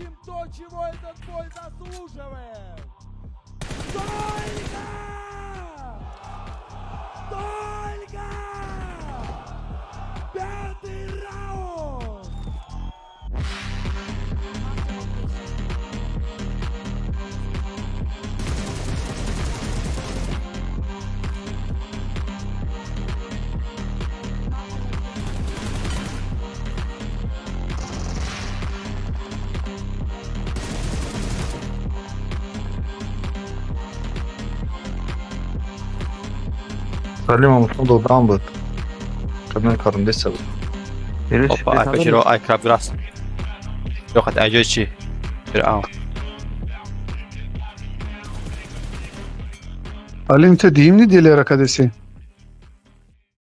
получим то, чего этот бой заслуживает. Только! Только! Пятый раунд! Marked a location. Marked a location. Салим додам буд. Кадом корм деса буд. Опа, ай пеширо, ай краб грасс. Ёхат, ай ҷои чӣ? Фиръавн. Алим, ту диим ни дилера кадеси?